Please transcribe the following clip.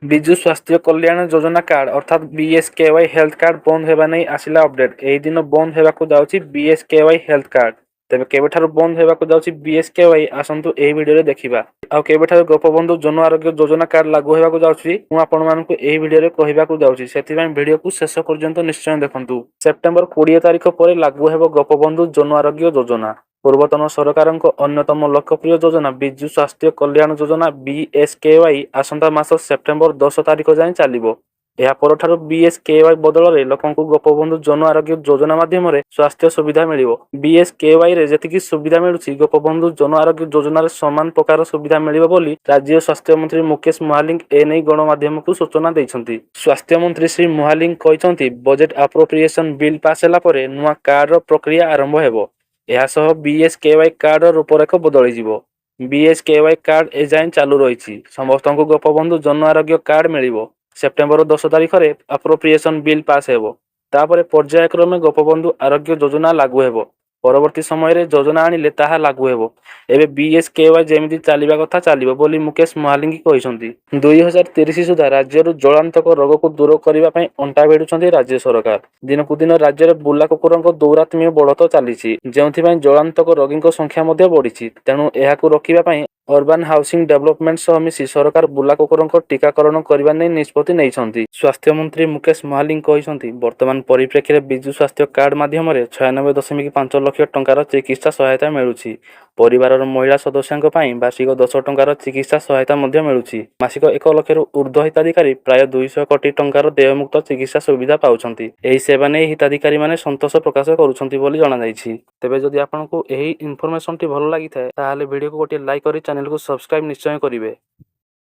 ବିଜୁ ସ୍ୱାସ୍ଥ୍ୟ କଲ୍ୟାଣ ଯୋଜନା କାର୍ଡ ଅର୍ଥାତ୍ BSKY health card ବନ୍ଦ ହେବା ନେଇ ଆସିଲା ଅପଡେଟ୍। ଏହି ଦିନ ବନ୍ଦ ହେବାକୁ ଯାଉଛି ବିଏସ୍କେୱାଇ ହେଲ୍ଥ କାର୍ଡ। ତେବେ କେବେଠାରୁ ବନ୍ଦ ହେବାକୁ ଯାଉଛି ବିଏସ୍କେୱାଇ, ଆସନ୍ତୁ ଏହି ଭିଡିଓରେ ଦେଖିବା। ଆଉ କେବେଠାରୁ ଗୋପବନ୍ଧୁ ଜନ ଆରୋଗ୍ୟ ଯୋଜନା କାର୍ଡ ଲାଗୁ ହେବାକୁ ଯାଉଛି, ମୁଁ ଆପଣମାନଙ୍କୁ ଏହି ଭିଡିଓରେ କହିବାକୁ ଯାଉଛି। ସେଥିପାଇଁ ଭିଡିଓକୁ ଶେଷ ପର୍ଯ୍ୟନ୍ତ ନିଶ୍ଚୟ ଦେଖନ୍ତୁ। ସେପ୍ଟେମ୍ବର 20 ତାରିଖ ପରେ ଲାଗୁ ହେବ ଗୋପବନ୍ଧୁ ଜନ ଆରୋଗ୍ୟ ଯୋଜନା। ପୂର୍ବତନ ସରକାରଙ୍କ ଅନ୍ୟତମ ଲୋକପ୍ରିୟ ଯୋଜନା ବିଜୁ ସ୍ୱାସ୍ଥ୍ୟ କଲ୍ୟାଣ ଯୋଜନା ବିଏସ୍କେୱାଇ ଆସନ୍ତା ମାସ ସେପ୍ଟେମ୍ବର 10 ତାରିଖ ଯାଏଁ ଚାଲିବ। ଏହା ପରଠାରୁ ବିଏସ୍କେୱାଇ ବଦଳରେ ଲୋକଙ୍କୁ ଗୋପବନ୍ଧୁ ଜନ ଆରୋଗ୍ୟ ଯୋଜନା ମାଧ୍ୟମରେ ସ୍ୱାସ୍ଥ୍ୟ ସୁବିଧା ମିଳିବ। ବିଏସ୍କେୱାଇରେ ଯେତିକି ସୁବିଧା ମିଳୁଛି, ଗୋପବନ୍ଧୁ ଜନ ଆରୋଗ୍ୟ ଯୋଜନାରେ ସମାନ ପ୍ରକାର ସୁବିଧା ମିଳିବ ବୋଲି ରାଜ୍ୟ ସ୍ୱାସ୍ଥ୍ୟମନ୍ତ୍ରୀ ମୁକେଶ ମହାଲିଙ୍ଗ ଏନେଇ ଗଣମାଧ୍ୟମକୁ ସୂଚନା ଦେଇଛନ୍ତି। ସ୍ୱାସ୍ଥ୍ୟମନ୍ତ୍ରୀ ଶ୍ରୀ ମହାଲିଙ୍ଗ କହିଛନ୍ତି, ବଜେଟ୍ ଆପ୍ରୋପ୍ରିଏସନ୍ ବିଲ୍ ପାସ୍ ହେଲା ପରେ ନୂଆ କାର୍ଡର ପ୍ରକ୍ରିୟା ଆରମ୍ଭ ହେବ। ଏହାସହ ବିଏସ୍କେୱାଇ କାର୍ଡର ରୂପରେଖ ବଦଳିଯିବ। ବିଏସ୍କେୱାଇ କାର୍ଡ ଏଯାଏଁ ଚାଲୁ ରହିଛି। ସମସ୍ତଙ୍କୁ ଗୋପବନ୍ଧୁ ଜନ ଆରୋଗ୍ୟ କାର୍ଡ ମିଳିବ। ସେପ୍ଟେମ୍ବର 10 ତାରିଖରେ ଆପ୍ରୋପ୍ରିଏସନ୍ ବିଲ୍ ପାସ୍ ହେବ। ତାପରେ ପର୍ଯ୍ୟାୟକ୍ରମେ ଗୋପବନ୍ଧୁ ଆରୋଗ୍ୟ ଯୋଜନା ଲାଗୁ ହେବ। ପରବର୍ତ୍ତୀ ସମୟରେ ଯୋଜନା ଆଣିଲେ ତାହା ଲାଗୁ ହେବ। ଏବେ ବିଏସ୍କେୱାଇ ଯେମିତି ଚାଲିବା କଥା ଚାଲିବ ବୋଲି ମୁକେଶ ମହାଲିଙ୍ଗ କହିଛନ୍ତି। 2030 ସୁଦ୍ଧା ରାଜ୍ୟରୁ ଜଳାନ୍ତକ ରୋଗକୁ ଦୂର କରିବା ପାଇଁ ଅଣ୍ଟା ଭିଡୁଛନ୍ତି ରାଜ୍ୟ ସରକାର। ଦିନକୁ ଦିନ ରାଜ୍ୟରେ ବୁଲା କୁକୁରଙ୍କ ଦୌରାତ୍ମ୍ୟ ବଢ଼ତ ଚାଲିଛି, ଯେଉଁଥିପାଇଁ ଜଳାନ୍ତକ ରୋଗୀଙ୍କ ସଂଖ୍ୟା ମଧ୍ୟ ବଢ଼ିଛି। ତେଣୁ ଏହାକୁ ରୋକିବା ପାଇଁ ଅର୍ବାନ ହାଉସିଂ ଡେଭଲପମେଣ୍ଟ ସହ ମିଶି ସରକାର ବୁଲା କୁକୁରଙ୍କ ଟିକାକରଣ କରିବା ନେଇ ନିଷ୍ପତ୍ତି ନେଇଛନ୍ତି। ସ୍ୱାସ୍ଥ୍ୟମନ୍ତ୍ରୀ ମୁକେଶ ମହାଲିଙ୍ଗ କହିଛନ୍ତି, ବର୍ତ୍ତମାନ ପରିପ୍ରେକ୍ଷୀରେ ବିଜୁ ସ୍ୱାସ୍ଥ୍ୟ କାର୍ଡ ମାଧ୍ୟମରେ 96.5 ଲକ୍ଷ ଟଙ୍କାର ଚିକିତ୍ସା ସହାୟତା ମିଳୁଛି। ପରିବାରର ମହିଳା ସଦସ୍ୟଙ୍କ ପାଇଁ ବାର୍ଷିକ 10 ଟଙ୍କାର ଚିକିତ୍ସା ସହାୟତା ମଧ୍ୟ ମିଳୁଛି। ମାସିକ 1 ଲକ୍ଷରୁ ଉର୍ଦ୍ଧ୍ୱ ହିତାଧିକାରୀ ପ୍ରାୟ 200 କୋଟି ଟଙ୍କାର ଦେୟମୁକ୍ତ ଚିକିତ୍ସା ସୁବିଧା ପାଉଛନ୍ତି। ଏହି ସେବା ନେଇ ହିତାଧିକାରୀମାନେ ସନ୍ତୋଷ ପ୍ରକାଶ କରୁଛନ୍ତି ବୋଲି ଜଣାଯାଇଛି। ତେବେ ଯଦି ଆପଣଙ୍କୁ ଏହି ଇନଫର୍ମେସନଟି ଭଲ ଲାଗିଥାଏ, ତାହେଲେ ଭିଡିଓକୁ ଗୋଟିଏ ଲାଇକ୍ କରି ଚ୍ୟାନେଲକୁ ସବସ୍କ୍ରାଇବ୍ ନିଶ୍ଚୟ କରିବେ।